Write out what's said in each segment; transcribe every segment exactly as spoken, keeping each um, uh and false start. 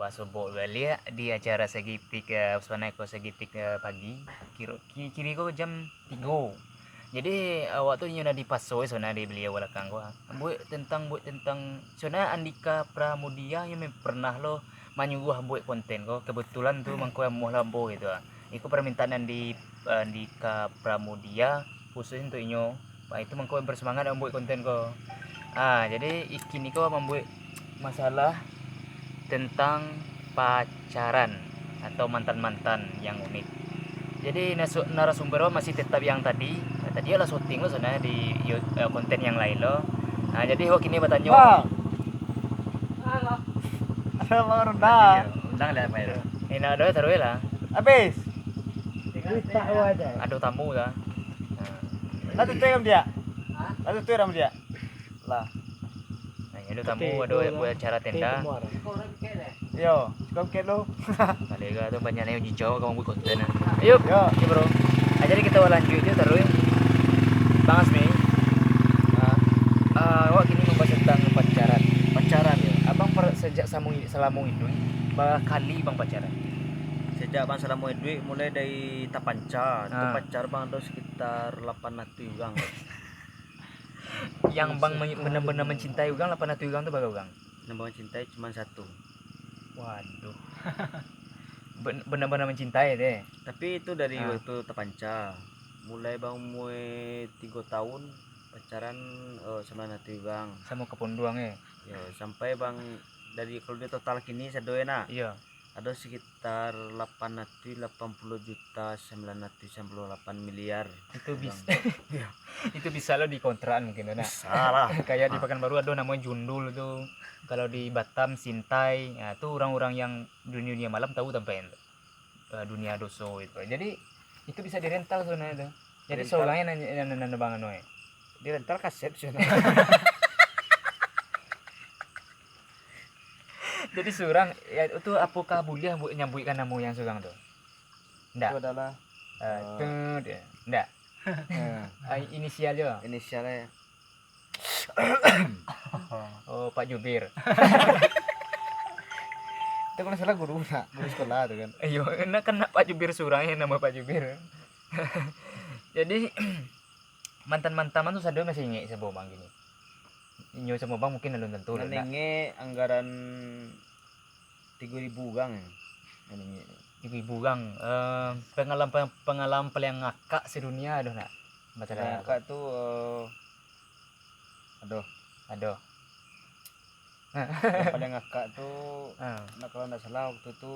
Pas sobok baliak di acara sagitik, eh, suanai ko sagitik, eh, pagi, kiro, ki-, kiri ko jam tigo. Jadi, awak tu inyo lah dipaso suanai di baliau balakang ko. Buek tentang, buek tentang, suanai Andika Pramudia yang me-, pernah lo manyuruah buek konten ko. Kebetulan tu mangko amuah lo ambo gitu ah. Iko permintaan Andi-, Andika Pramudia khusus untuk inyo. Wah, itu mangko bersemangat mambuek konten ko. Ah, jadi i-, kini ko mambuek masalah tentang pacaran atau mantan-mantan yang unik. Jadi nasu-, narasumber ko masih tetap yang tadi. Tadi lah syuting lo suanai di yo-, eh, konten yang lain lo. Ah, jadi awak kini batanyo. Bang. Ada Bang Ronda. Iya, undang lah, Pak Ero. Ini ada taruh lah. Habis. Aduh tamu lah. Lah tutup kan dia? Lah tutup kan dia? Lah. Nah, ini tamu ada buat acara tenda. Yo, cukup kek lo. Kali ga tu banyak nanya jijau kamu buat konten. Ayo, yo, bro. Ah, jadi kita lanjut je taruh. Bang Asmi. Ah. Ah, awak kini membahas tentang pacaran. Pacaran ya. Abang per-, sejak samu-, selama hidup, berapa kali bang pacaran? Sejak bang selama hidup, mulai dari tapanca, tu pacar bang ada sekitar lapan ratus orang. Yang bang men-, benar-benar mencintai orang, lapan ratus orang tu berapa orang? Yang bang cintai cuma satu. Waduh. Ben-, benar-benar mencintai deh. Tapi itu dari waktu tapanca. Mulai bang umur tiga tahun, pacaran, eh, sembilan ratus orang. Sama keponduang, eh? Yo, sampai bang, dari kalau di total kini sado, eh, nak? Iya. Ada sekitar lapan ratus lapan puluh juta sembilan ratus sembilan puluh lapan miliar. Itu bis-, itu bisa lo dikontrak mungkin, nak? Bisa lah. Kayak di Pekanbaru ada namanya Jundul tu. Kalau di Batam, Sintai. Nah, tu orang-orang yang dunia-dunia malam tahu sampai tu. Eh, dunia doso itu. Jadi, itu bisa dirental sebenarnya tu. Jadi, seorangnya nanya, nanya, nanya bang anu, eh. Dirental kaset sih. Jadi, surang, ya, itu apakah buliah buat nyabuikkan namo yang surang tu? Ndak. Itu adalah, eh, eh, tu dia. Ndak. Eh. Ah, inisial je. Inisialnya. Oh, Pak Jubir. Itu kalau salah guru, nak, guru sekolah tu kan. Iyo, nak kan nak Pak Jubir surang ya, nama Pak Jubir. Jadi, mantan-mantan tu sado masih ingek sabo bang kini? Inyo samo bang mungkin alun tantu lah, nak. Ingek anggaran tigo ribu urang, ya. Nan ingek. Tigo ribu urang. Eh, pengalaman, pengalaman paling ngakak sedunia ado nak? Paling ngakak tu, eh, ado. Ado. Yang paling ngakak tu, ah, nak, kalau ndak salah waktu tu,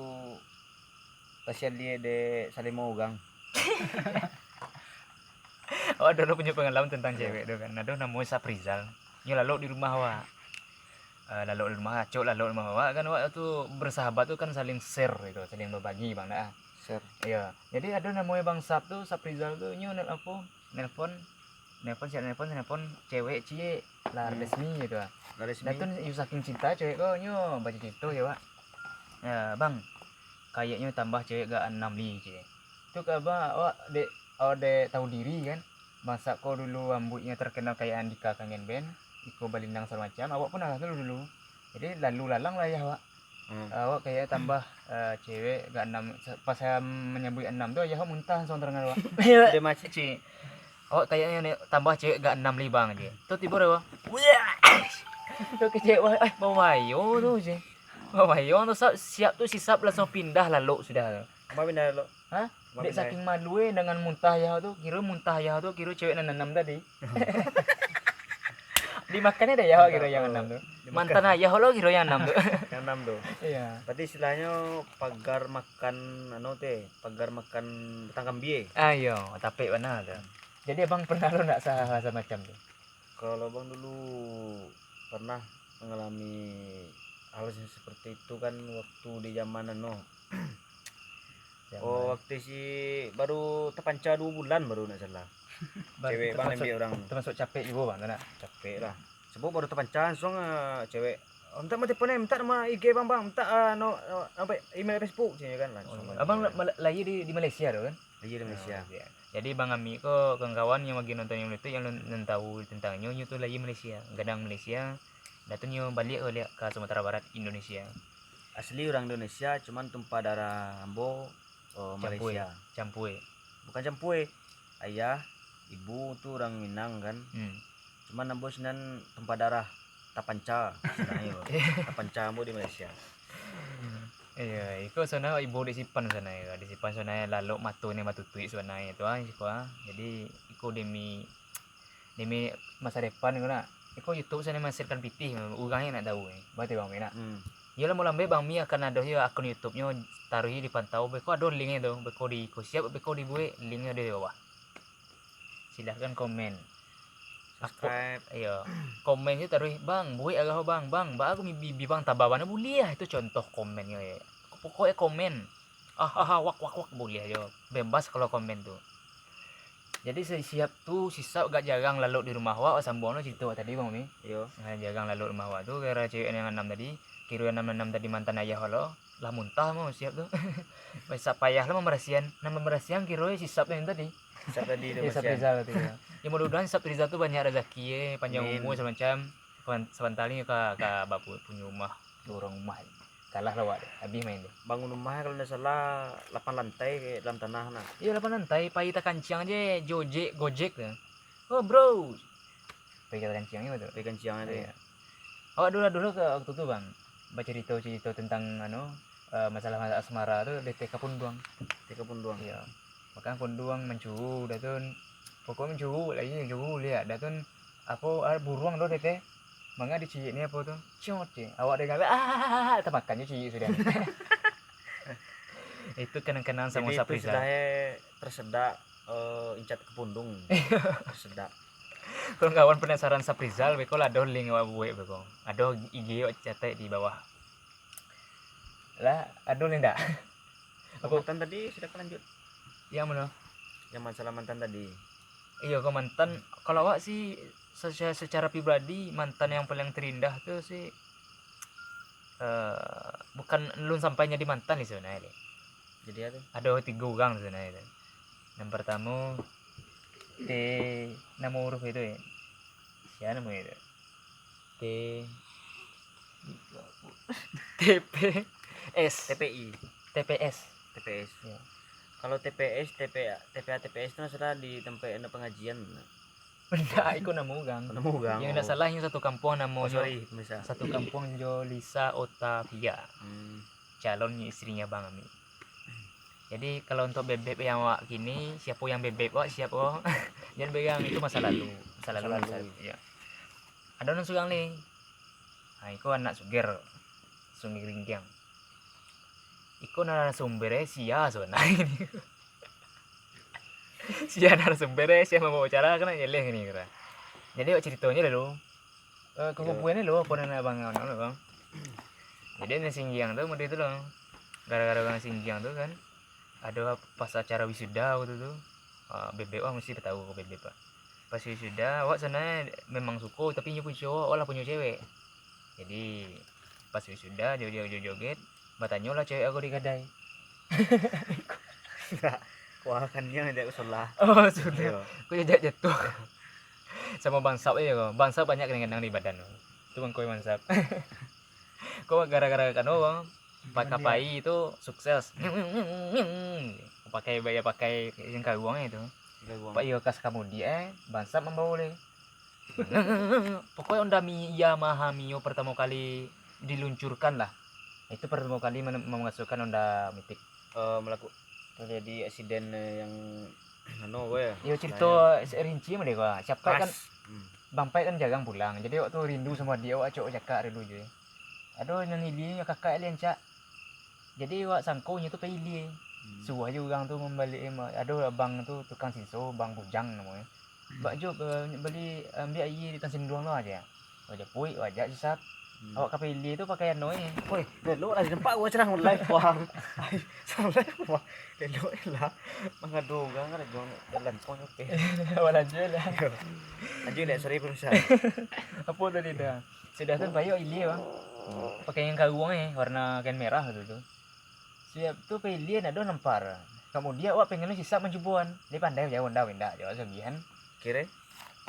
pasian liek dek salimo urang. Oh, ado lo punyo pengalaman tentang cewek tu kan. Ado namo Saprizal. Nyo lalok di rumah awak. Eh, lalok di rumah, acok lalok di rumah awak kan, awak tu bersahabat tu kan saling share gitu, saling berbagi bang dah. Share. Iya. Jadi ado namonyo Bang Sap tu, Saprizal tu, nyo nel-, apo, nelpon, nelpon, siap nelpon, nelpon cewek ciek lah, hmm, resmi gitu ah. Lah resmi. Dah tu, yo saking cinta cewek ko, nyo bacarito yo, Pak. Ya, Bang, kayaknyo tambah cewek gak anam li, ciek. Tu kaba awak dek, awak dek tahu diri kan. Bang Sap ko dulu ambuiknyo terkenal kayak Andika Kangen Band, Iko Balindang segala macam, awak pun alah tu dulu. Jadi lalu lalang lah ayah awak. Hmm. Awak kayak tambah, eh, cewek gak anam, pas saya menyebuik anam tu, ayah awak muntah langsung terdengar awak. Iya. Dia macam, cik. Awak kayaknya ni tambah cewek gak anam li bang je. Tu tiba dia, wah. Tu kecek, wah, eh, bawa ayo tu je. Bawa ayo tu Sap, siap tu si Sap langsung pindah lalok sudah tu. Apa pindah lalok? Hah? Dek saking malu eh dengan muntah ayah tu, kiro muntah ayah tu, kiro cewek nan anam tadi. Dimakan dek ayah kiro yang anam tu. Dimakan. Mantan ayah lo kiro yang anam tu. Yang anam tu. Iya. Berarti istilahnya pagar makan, anu teh, pagar makan batang kambie. Ah, iyo, tapek bana tu. Jadi abang pernah lo ndak sa-, hal semacam tu? Kalau abang dulu pernah mengalami hal yang seperti itu kan waktu di zaman anu. Zaman. Oh, waktu si baru terpancar dua bulan baru nak salah. Cewek bang termasuk, ambil orang. Termasuk capek juga bang, tu nak? Capek lah. Sebab baru terpancar langsung, ah, cewek, "Oh, minta nomor telepon eh, minta nomor I G bang, bang, minta, ah, no, no, apa, email Facebook," cakap kan langsung. Oh, iya. Abang la-, la-, lahir di, di Malaysia tu kan? Lahir di Malaysia. Oh, iya. Jadi Bang Ami ko kawan-kawan yang bagi nonton yang itu yang nan tahu tentang nyo, nyo tu lahir Malaysia, gadang Malaysia. Dah tu nyo baliak, baliak ka Sumatera Barat, Indonesia. Asli urang Indonesia, cuman tumpah darah ambo, eh, Campur. Malaysia. Campur. Bukan campur. Ayah, ibu tu urang Minang kan. Hmm. Cuman ambo sinan tumpah darah, tapanca. Nah, iyo. Tapanca ambo di Malaysia. Iyo, iko sana ibu di Sipan sana ya. Di Sipan sana lalok mato ni batutuik sana itu ah iko ah. Jadi iko demi demi masa depan iko nak. Iko YouTube sana menghasilkan pitih, urang yang nak tahu ni. Berarti bang nak. Hmm. Yo lamo-lamo Bang Mi akan ado yo akun YouTube-nyo, taruih dipantau, beko ado link-nyo tu, beko di iko siap beko dibuek link-nyo di bawah. Silahkan komen. Aku, Subscribe. Iyo. Komen je taruih, "Bang, buek agak bang, bang, ba aku bibi bang tababana buliah." Itu contoh komennyo ya. Pokoknya komen. Ah, ah, ah, wak, wak, wak, buliah jo. Bebas kalau komen tu. Jadi si- siap tu sisap gak jarang lalok di rumah awak, sambung lo cerita awak tadi bang Mi. Iyo. Nah, jarang lalok rumah awak tu gara cewek yang enam tadi, kiro yang enam enam tadi mantan ayah lo, lah muntah mau siap tu. Besok payah lah membersihan. Nah membersihan kiro sisap yang tadi. Sisap tadi tu Ya, sisap Marsian. Rizal tu ya. Ya mudah-mudahan sisap Rizal tu banyak rezeki eh, panjang Amin. Umur semacam. Seban- Sebentar ni ka ka bapu punya rumah, orang rumah. Kalah lah awak tu. Habis main tu. Bangun rumah kalau ndak salah lapan lantai kayak dalam tanah nah. Iya lapan lantai, pai takanciang je, Gojek, Gojek tu. Oh bro. Pai takanciang je tu. Pai kanciang tu. Iya. Awak dulu dulu ke waktu tu bang, bercerita-cerita tentang anu eh, masalah asmara tu di T K Punduang. Teka punduang. Iya. Makan punduang mencuru dah tu. Pokok mencuru lagi mencuru lihat dah tu. Apa ah, burung tu tete. Manga diciyik ni apa tu? Ciot je. Awak dengar ah tamakan je ciyik sudah. Itu kenang-kenang sama Jadi itu Saprizal. Istilahnya tersedak eh, incat kepundung. Tersedak. Kalau kawan penasaran Saprizal, beko lah ado link awak buek beko. Ado I G awak catat di bawah. Lah, ado link dak? Apa? Mantan tadi silakan lanjut. Yang mana? Yang masalah mantan tadi. Iya, kau mantan. Kalau awak sih secara, secara pribadi mantan yang paling terindah tu sih eh bukan lun sampai jadi mantan sih sebenarnya. Jadi apa? Ada tiga orang sebenarnya. Yang pertama T nama huruf itu ya. Siapa nama itu? T T P S. T P I. T P S. T P S. Ya. Kalau T P S, T P A, T P A, T P S itu masalah di tempat anak pengajian. Benda ikut nama orang. Nama orang. Yang tidak salah yang satu kampung Oh, namanya sorry, pemirsa. Satu kampung jo Lisa Otavia. Hmm. Calon istrinya bang Ami. Jadi kalau untuk bebek yang awak kini, siapa yang bebek awak siap kok. Jangan pegang itu masa lalu. Masa lalu. Masa lalu. Masa lalu. Ya. Ada orang surang ni. Ha, iko anak suger. Sungai Ringgiang. Iko narasumber eh sia sebenarnya. Sia narasumber eh sia membawa acara kena nyeleh ni kira. Jadi awak ceritanya dulu. Eh, kukupuan ni lo apa nama abang kau nama bang. Jadi ni singgiang tu mudah tu lo. Gara-gara orang singgiang tu kan. Ada pas acara wisuda waktu tu. Uh, bebek wah mesti tahu ke bebek pak. Pas wisuda awak sana memang suka tapi nyo punyo awak lah punyo cewek. Jadi pas wisuda joget-joget batanyolah cewek aku di kadai. Wah, kan dia tidak salah. Oh sudah. Iya. Aku jajak jatuh. Sama bangsap aja kau. Bangsap banyak kadang-kadang di badan tu. Itu bang kau bangsap. Kau gara-gara kano bang. Pakai pai itu sukses. Pakai baya pakai yang karuang itu. Garuang. Pak iyo kas kamudi eh bangsap membawa le. Pokoknya Honda Mi Yamaha Mio pertama kali diluncurkan lah. Itu pertama kali men- memasukkan Honda Matic. Eh, melaku terjadi aksiden eh, yang anu apa ya? Yo cerita rinci mah deh gua. Siapa kan Keras. Hmm. Bang Pai kan jarang pulang. Jadi awak tu rindu sama dia, awak acok cakak dulu je. Ado nan ilia nyo kakak lian cak. Jadi awak sangko nyo tu pai ilia. Suah je urang tu mambalik eh, ma- ado abang tu tukang sinso, Bang Bujang namonyo. Bak jo eh, bali ambiak aia di Tan Sinduang tu aja. Awak japuik, awak ajak sisap. Awak ka pai ilia tu pakai anu eh. Woi, elok lah nampak gua cerang live wah. Ai, salah wah. Elok lah. Mangadu urang kan jong jalan kau nyope. Awak lanjut lah. Lanjut lek, sorry pemirsa. Apa tadi tu? Sudah tu bayar ilia bang. Pakai yang karuang eh, warna kain merah tu tu. Siap tu pai ilia nak ado nampar. Kemudian awak pengen sisap mancubuan. Dia pandai jauh dah indak jauh sagihan. Kira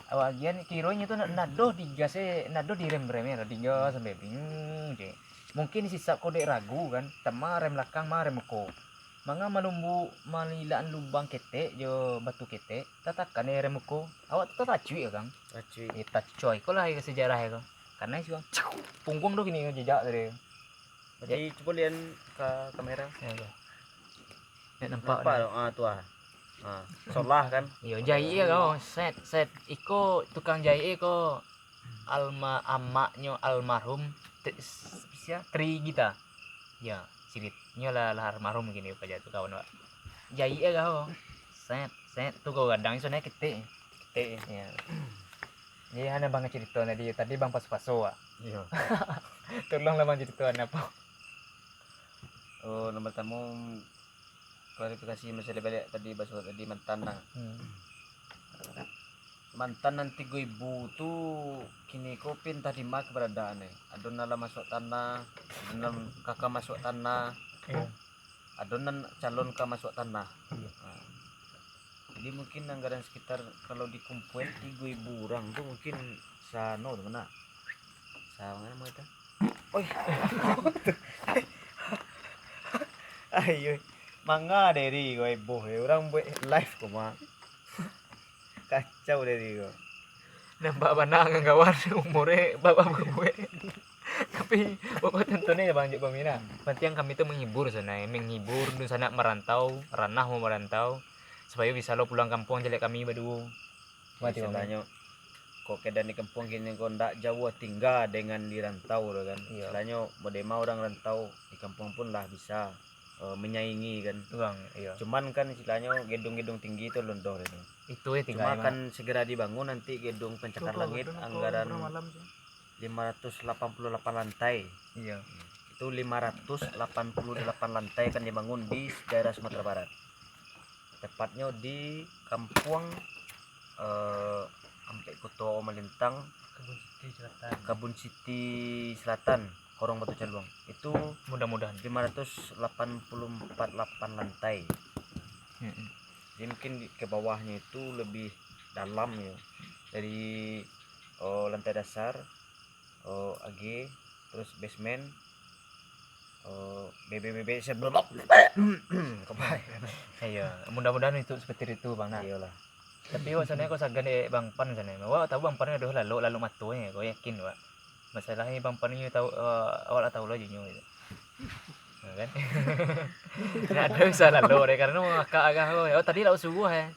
Awak agian kironyo tu nak nado digas eh, nado direm-rem eh, digas sampai bingung je. Mungkin sisap ko dek ragu kan, tama rem lakang, ma rem muko. Manga malumbu malilakan lubang ketek jo batu ketek, tatakan rem muko. Awak tu tacuik kan? Tacuik. Eh, tacuik ko lah sejarah ko. Karena isi pungguang tu kini jejak tadi. Jadi cubo lian ka kamera. Ya, ya. Nek nampak. Nampak tu. Ah, tu ah. Ah, solah kan? Iyo, jahik ya kau. Set, set. Iko tukang jahik ko alma amaknyo almarhum Tri, sia? Tri Gita. Ya, sirit. Nyo lah, lah almarhum kini paja tu kawan wak. Jahik ya kau. Set, set. Tu kau gadang iso naik ketek. Ketek. Ya. Jadi hana bang cerita tadi, tadi bang paso-paso wak. Iyo. Tolonglah bang cerita apo? Oh, nomor pertama, klarifikasi masalah baliak tadi, baso tadi mantan nah. Hmm. Mantan nan tigo ibu tu kini ko pi antah di ma keberadaannya. Ado nan lah masuk tanah, ado nan kaka masuk tanah, Iya. ado nan calon ka masuk tanah. Iya. Nah. Jadi mungkin anggaran sekitar kalau dikumpuin tigo ibu orang tu mungkin sano tu mana? Sa-, mana nama itu? Oi. Ayo. Manga dari ko heboh, eh. Orang buat live ko mah. Kacau dari ko. Nampak bana kan kawan, umur eh baba buek. Tapi pokok tonton eh bang jek bang Mina. Penting kami tu menghibur sana, eh. Menghibur dunsanak merantau, ranah mau merantau. Supaya bisa lo pulang kampung jelek kami baduo. Mati, Bang. Istilahnya, kok keadaan di kampung kini kok ndak jauh tingga dengan di rantau tu kan. Iya. Istilahnya, modema orang rantau di kampung pun lah bisa, eh, menyaingi kan. Bang, iya. Cuman kan istilahnya gedung-gedung tinggi tu londoh tu. Itu ya tinggal. Cuma emang. Kan segera dibangun nanti gedung pencakar langit anggaran lima ratus delapan puluh delapan lantai. Iya. Itu lima ratus delapan puluh delapan lantai akan dibangun di daerah Sumatera Barat. Tepatnyo di Kampuang, eh, ampek Koto Malintang, Kebun Siti Selatan. Kebun Siti Selatan, Korong Batu Caluang. Itu mudah-mudahan lima ratus delapan puluh empat lapan lantai. Mm-mm. Jadi mungkin di, ke bawahnyo itu lebih dalam ya. Dari, oh, lantai dasar, oh, age, terus basement, oh, bebek-bebek se-, Iya, mudah-mudahan itu seperti itu, Bang, nah. Iyalah. Tapi awak sana kau sagan dek Bang Pan sana. Awak tahu Bang Pan ado lalok, lalok mato ni, kau yakin, Wak? Masalahnyo Bang Pan ni tahu, eh, awak lah tahu lah jinyo gitu. Nah, kan? Nah, ado bisa lalok deh, karena mau ngakak agak kau. Awak tadi lah subuh eh.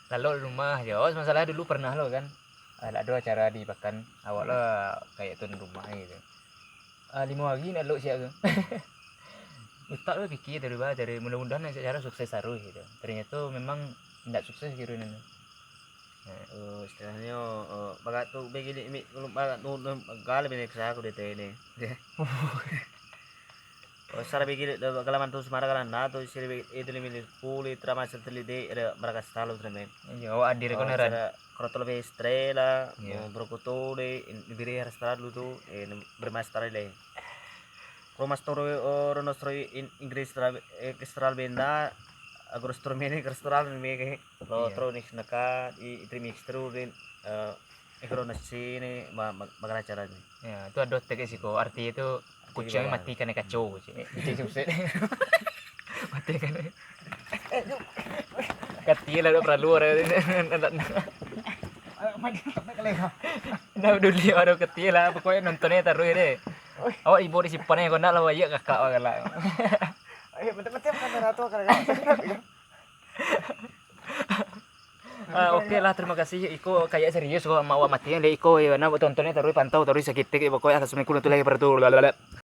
Lalok di rumah je. Awak masalah dulu pernah lo kan? Ah, lah ado acara di Pakan, awak lah kayak tuan rumah gitu. Ah, limo hari nak lok siap tu. Utak tu pikir tadi bah, cari mudah-mudahan nak secara sukses taruih gitu. Ternyata memang ndak sukses kiro ni. Eh. Oh, istilahnya, eh, bagak tu begilik mik, bagak tu, tu, gal bini kesah aku di teh ni. Oh, sara begilik dah galaman tu semara galana tu siri itu lima puluh termasuk terlidik ada mereka selalu termen. Iya, awak hadir kan, Ran? Kroto lebih stre lah, Iya. Mau berkutu di, in-, biri harus terlalu tu, eh, bermaster deh. Rumah story, oh, Rono story in-, Inggris teral-, eh, Kestral Benda, Agro Storm ini Kestral ini ke. Lo Iya. Terus ni senaka di Itri Mix terus di, eh, Agro Nasi ini ma-, ma-, bagaimana caranya? Ya, itu ada teks siko. Arti itu kucing mati kena kacau, kucing. Kucing sukses. Mati kena. Kati lah, dak perlu orang. Ndak peduli orang kati lah, pokoknya nontonnya taruih deh. Awak ibo di sipan kau nak lah, wajak kakak awak galak. Ayo, betul-betul kamera tu kalau Ah, oke lah, terima kasih. Iko kayak serius kok, mak awak mati dek iko, ya, nak tontonnya taruih, pantau taruih sakitik, pokoknya assalamualaikum warahmatullahi wabarakatuh.